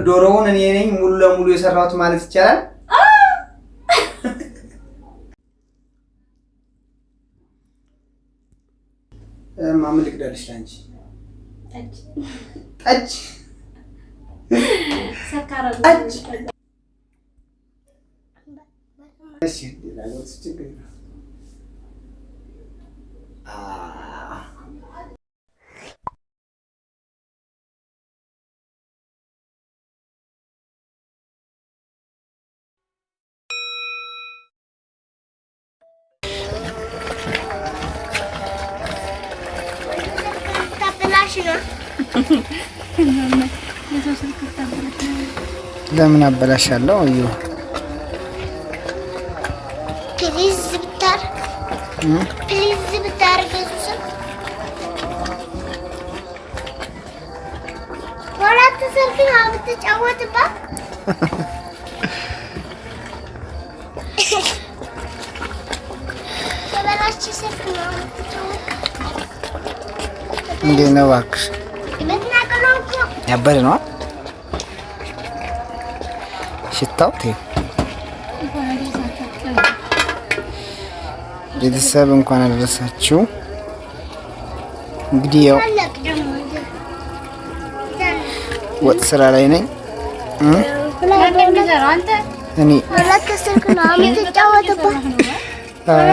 ዶሮውን እኔ ነኝ ሙሉ ለሙሉ የሰራሁት ማለት ይቻላል። እማ ምን ልቅዳልሽ ለአንቺ? ጠጅ ጠጅ። እሺ ችግር የለም። ለምን አበላሻለሁ? እዩ please ብታርግ please ብታርግ ሁለት ስልክ ነው የምትጫወትባት። የበላች ስልክ ነው የምትጫወት። እንዴት ነው እባክሽ? ያበደ ነው ሽታው። ተይው ቤተሰብ እንኳን አደረሳችሁ። እንግዲህ ያው ወጥ ስራ ላይ ነኝ እኔ እኔ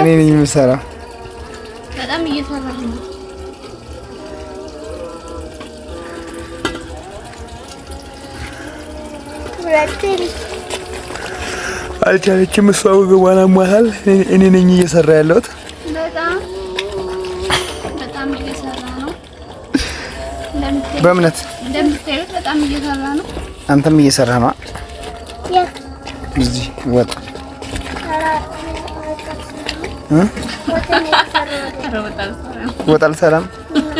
ነኝ የምሰራው። በጣም እየሰራህ ነው። አልቻለችም። እሷ ወገቧን አሟታል። እኔ ነኝ እየሰራ ያለሁት። በጣም በጣም እየሰራ ነው። በእምነት እንደምታዩት በጣም እየሰራ ነው። አንተም እየሰራ ነው። እዚህ ወጥ ወጥ አልሰራም።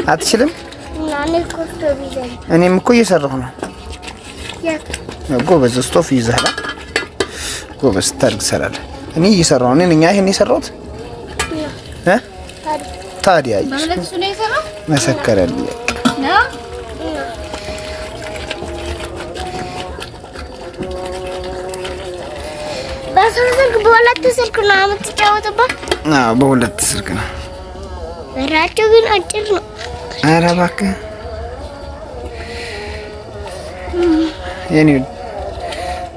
አትችልም? እኔም እኮ እየሰራሁ ነው። ጎበዝ ስቶፍ ይዘሃል። ጎበዝ ስታድግ ትሰራለህ። እኔ እየሰራሁ ነው። እኔ ነኝ ይሄን የሰራሁት እ ታዲያ መሰከረልኝ። በሶስት ስልክ በሁለት ስልክ ነው የምትጫወትባት? አዎ በሁለት ስልክ ነው። በራቸው ግን አጭር ነው። ኧረ እባክህ የኔ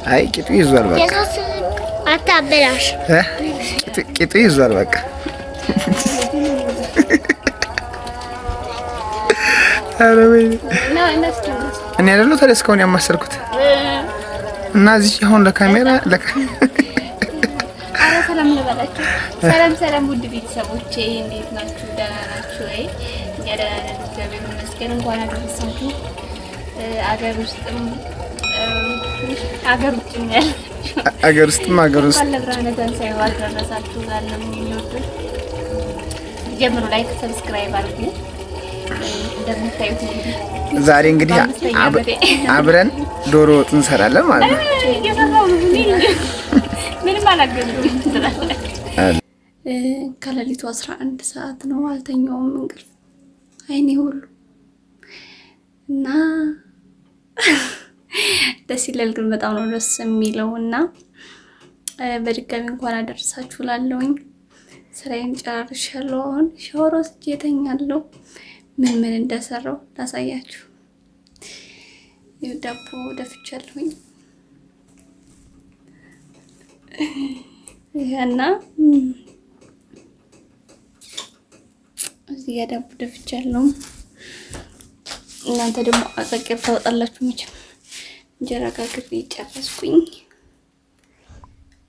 አይ ቂጡ ይዟል። በቃ አታበላሽ። ቂጡ ይዟል። በቃ ኧረ ወይኔ እኔ አይደለሁ ታዲያ እስካሁን ያማሰልኩት እና እዚህ አሁን ለካሜራ ኧረ ሰላም ልበላችሁ። ሰላም ሰላም፣ ውድ ቤተሰቦቼ እንዴት ናችሁ? ደህና ናችሁ ወይ? እኛ ደህና ነን፣ እግዚአብሔር ይመስገን። እንኳን አደረሳችሁ። አገር ውስጥም አገር ውጭም ያላችሁ አገር ውስጥም አገር ውስጥ እንኳን ለብርሃነ ትንሣኤው አደረሳችሁ። እላለሁ የሚወዱት ጀምሩ፣ like subscribe አድርጉ። እንደምታዩት እንግዲህ ዛሬ እንግዲህ አብረን ዶሮ ወጥ እንሰራለን ማለት ነው። እየሰራሁ ነው። ምንም አላገኘሁም። ከሌሊቱ 11 ሰዓት ነው። አልተኛውም እንቅልፍ አይኔ ሁሉ እና ደስ ይላል፣ ግን በጣም ነው ደስ የሚለው እና በድጋሚ እንኳን አደረሳችሁ ላለውኝ ስራዬን ጨራርሻለሁ። አሁን ሻወር ወስጄ እተኛለሁ። ምን ምን እንደሰራው ላሳያችሁ። ዳቦ ደፍቻለሁኝ ይሄና እዚህ ጋር ዳቦ ደፍቻለሁ። እናንተ ደግሞ አጸቅር ታወጣላችሁ መቼም። እንጀራ ጋግሬ ጨረስኩኝ።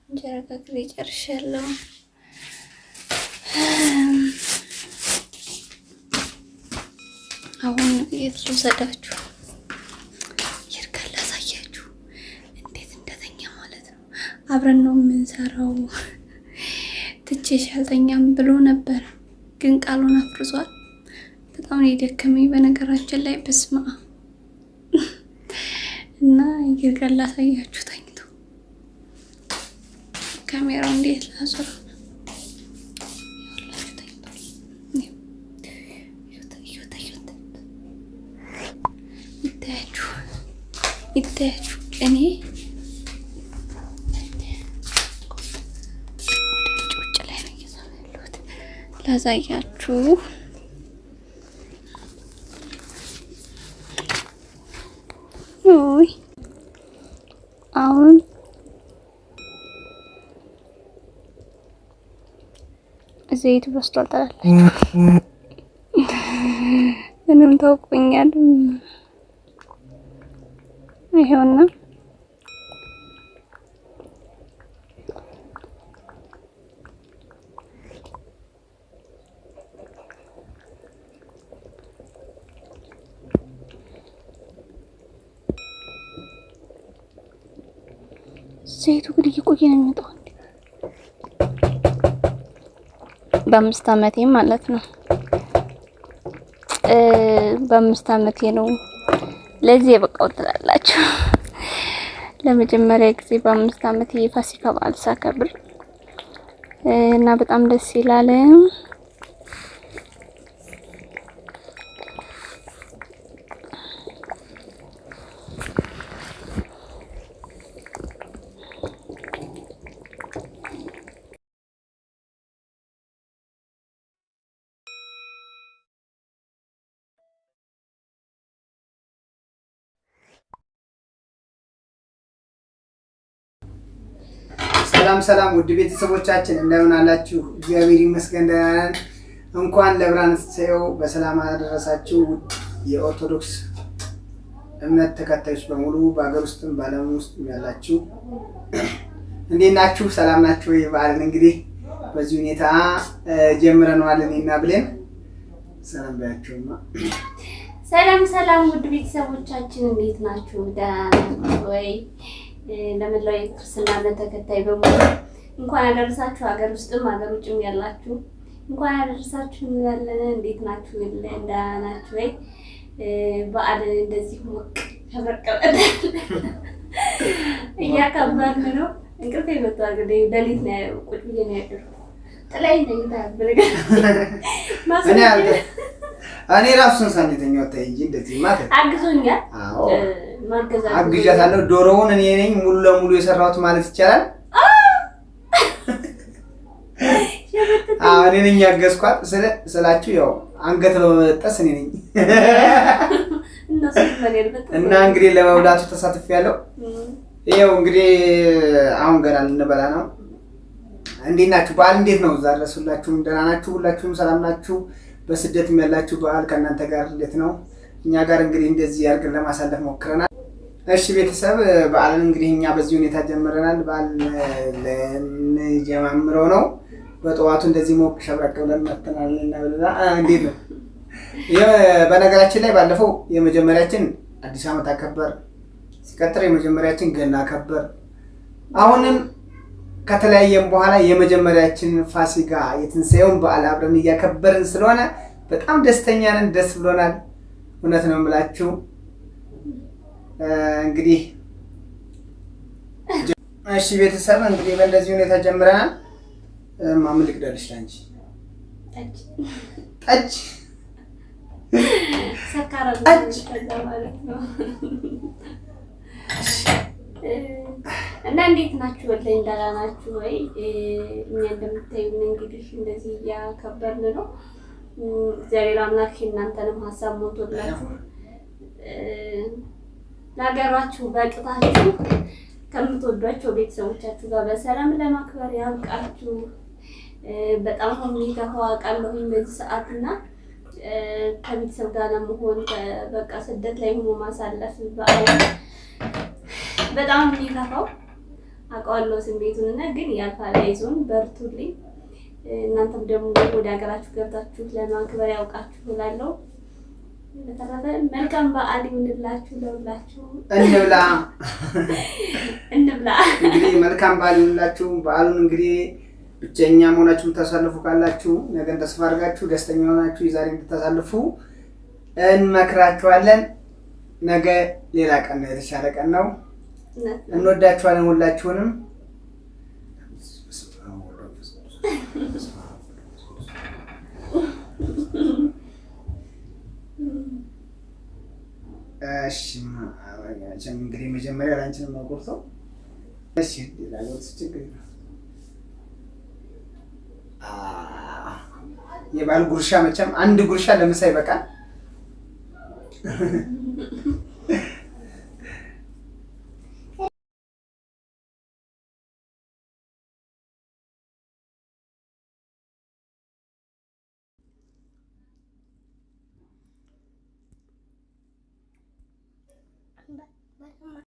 እንጀራ ጋግሬ ጨርሻለሁ። አሁን የት ልውሰዳችሁ? ይርጋል ላሳያችሁ እንዴት እንደተኛ ማለት ነው። አብረን ነው የምንሰራው። ትቼሽ አልተኛም ብሎ ነበር፣ ግን ቃሉን አፍርሷል። በጣም ነው የደከመኝ በነገራችን ላይ በስመ አብ እና ይርጋል ላሳያችሁ ተኝቶ ካሜራው እንዴት ላዞረው ይታያችሁ ይታያችሁ። እኔ ወደ ውጭ ውጭ ላይ ነው እየሰራ ያለሁት ላሳያችሁ። ውይ አሁን ዘይቱ በስቷል ትላላችሁ። እኔም ታውቁኛል። ይሄውና ዘይቱ ግን እየቆየ ነው የሚመጣው። በ5 አመቴ ማለት ነው። በ5 አመቴ ነው ለዚህ የበቃው ትላላችሁ። ለመጀመሪያ ጊዜ በ5 አመቴ የፋሲካ በዓል ሳከብር እና በጣም ደስ ይላል። ሰላም ሰላም፣ ውድ ቤተሰቦቻችን እንደምን አላችሁ? እግዚአብሔር ይመስገን ደህና ነን። እንኳን ለብርሃነ ትንሣኤው በሰላም አደረሳችሁ። ውድ የኦርቶዶክስ እምነት ተከታዮች በሙሉ በሀገር ውስጥም በዓለም ውስጥም ያላችሁ እንዴት ናችሁ? ሰላም ናችሁ? በዓልን እንግዲህ በዚህ ሁኔታ ጀምረነዋል። እኔና ብሌን ሰላም በያቸውማ። ሰላም ሰላም፣ ውድ ቤተሰቦቻችን እንዴት ናችሁ? ደህና ናችሁ ወይ? ለመላው የክርስትና እምነት ተከታይ በሙሉ እንኳን አደረሳችሁ። ሀገር ውስጥም ሀገር ውጭም ያላችሁ እንኳን አደረሳችሁ እንላለን። እንዴት ናችሁ? ደህና ናችሁ ወይ? በዓል እንደዚህ ሞቅ ሸብረቅ እያከበርን ነው። እንቅልፌ መጥቷል። እንግዲህ ሌሊት ነው ቁጭ ብዬ ነው ያደርኩት። ጥላዬ ተኝታ እኔ ራሱ ስንት ሰዓት ነው የተኛሁት? ተይ እንጂ እንደዚህ ማለት አግዞኛል። አዎ አግዣታለሁ። ዶሮውን እኔ ነኝ ሙሉ ለሙሉ የሰራሁት ማለት ይቻላል። አዎ እኔ ነኝ ያገዝኳት ስላችሁ ያው አንገት በመበጠስ እኔ ነኝ እና እንግዲህ ለመብላቱ ተሳትፌያለሁ። ይኸው እንግዲህ አሁን ገና ልንበላ ነው። እንዴት ናችሁ? በዓል እንዴት ነው? እዛ ድረስ ሁላችሁም ደህና ናችሁ? ሁላችሁም ሰላም ናችሁ? በስደትም ያላችሁ በዓል ከእናንተ ጋር እንዴት ነው? እኛ ጋር እንግዲህ እንደዚህ አድርገን ለማሳለፍ ሞክረናል። እሺ ቤተሰብ በዓልን እንግዲህ እኛ በዚህ ሁኔታ ጀምረናል። በዓል ልንጀማምረው ነው። በጠዋቱ እንደዚህ ሞቅ ሸብረቅ ብለን መጥተናል። እና እንዴት ነው? በነገራችን ላይ ባለፈው የመጀመሪያችን አዲስ ዓመት አከበር፣ ሲቀጥል የመጀመሪያችን ገና አከበር። አሁንም ከተለያየም በኋላ የመጀመሪያችን ፋሲካ የትንሣኤውን በዓል አብረን እያከበርን ስለሆነ በጣም ደስተኛ ነን። ደስ ብሎናል። እውነት ነው የምላችሁ። እንግዲህ እሺ ቤተሰብ እንግዲህ በእንደዚህ ሁኔታ ጀምረናል። ማምን ልቅዳልሽ ለአንቺ ጠጅ ጠጅ እና እንዴት ናችሁ? ወላሂ ደህና ናችሁ ወይ? እኛ እንደምታዩን እንግዲህ እንደዚህ እያከበርን ነው። እግዚአብሔር አምላክ እናንተንም ሀሳብ ሞልቶላችሁ ለሀገራችሁ በቅታችሁ ከምትወዷቸው ቤተሰቦቻችሁ ጋር በሰላም ለማክበር ያብቃችሁ። በጣም ነው የሚከፋው አውቃለሁኝ በዚህ ሰዓት እና ከቤተሰብ ጋር ለመሆን በቃ ስደት ላይ ሆኖ ማሳለፍ በዓል በጣም የሚከፋው አውቀዋለሁ ስሜቱን እና ግን ያልፋል። አይዞን በርቱልኝ። እናንተም ደግሞ ወደ ሀገራችሁ ገብታችሁ ለማክበር ያውቃችሁ እላለሁ። በተረፈ መልካም በዓል ይሁንላችሁ ለሁላችሁ። እንብላ እንብላ። እንግዲህ መልካም በዓል ይሁንላችሁ። በዓሉን እንግዲህ ብቸኛ መሆናችሁ የምታሳልፉ ካላችሁ ነገን ተስፋ አድርጋችሁ ደስተኛ ሆናችሁ የዛሬ እንድታሳልፉ እንመክራችኋለን። ነገ ሌላ ቀን ነው፣ የተሻለ ቀን ነው። እንወዳችኋለን ሁላችሁንም። እሺ። እንግዲህ መጀመሪያ ላንቺ ነው የማጎርሰው። እሺ ላጎርስ ችግር የለም። የባል ጉርሻ መቼም አንድ ጉርሻ ለምሳ ይበቃል።